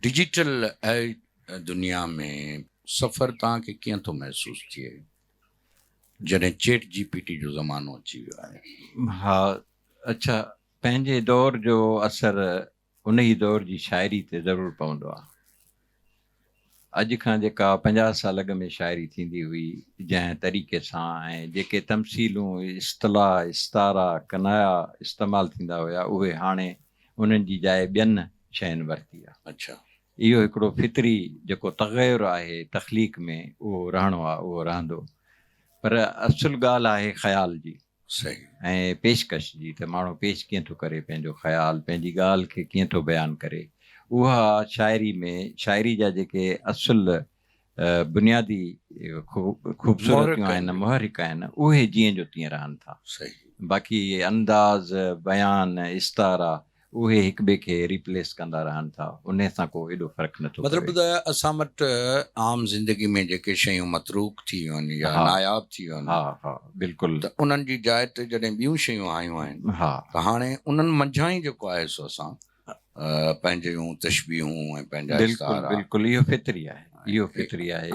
Digital دنيا ۾ سفر توهان کي ڪيئن ٿو محسوس ٿئي جڏهن چيٽ جي پي ٽي جو زمانو اچي ويو آهي؟ ها اڇا پنهنجي دور جو اثر انهي دور جي شاعري تي ضرور پوندو آهي. اڄ کان جيڪا 50 سال اڳ ۾ شاعري ٿيندي هئي جنهن طريقي سان ۽ جيڪي تمثيلون، اصطلاح، استعارا، ڪنايا استعمال ٿيندا هيا اهي هاڻي انهن جي جاء ٻين شين ورتي آهي. اهو هڪڙو فطري جيڪو تغير آهي تخليق ۾ اهو رهڻو آهي اهو رهندو پر اصل ڳالهه آهي خيال جي ۽ پيشڪش جي ته ماڻهو پيش ڪيئن ٿو ڪري پنهنجو خيال پنهنجي ڳالهه کي ڪيئن ٿو بيان ڪري اها شاعري ۾ شاعري جا جيڪي اصل بنيادي خوبصورتيون آهن محرڪ آهن اهي جيئن جو تيئن رهن ٿا باقي انداز بيان استعارا اهي هڪ ٻئي کي ريپليس ڪندا رهن ٿا انهي سان ڪو ايڏو فرق نٿو پوي. مطلب ته اسان وٽ عام زندگي ۾ جيڪي شيون متروڪ ٿي ويون آهن يا ناياب ٿي ويون آهن ها ها بلڪل ته انهن جي جاء تي جڏهن ٻيون شيون آيون آهن ته هاڻي انهن منجهان ئي جيڪو آهي سو اسان پنهنجيون تشبيهون ۽ پنهنجا استعارا. بلڪل بلڪل اهو فطري آهي اهو فطري آهي.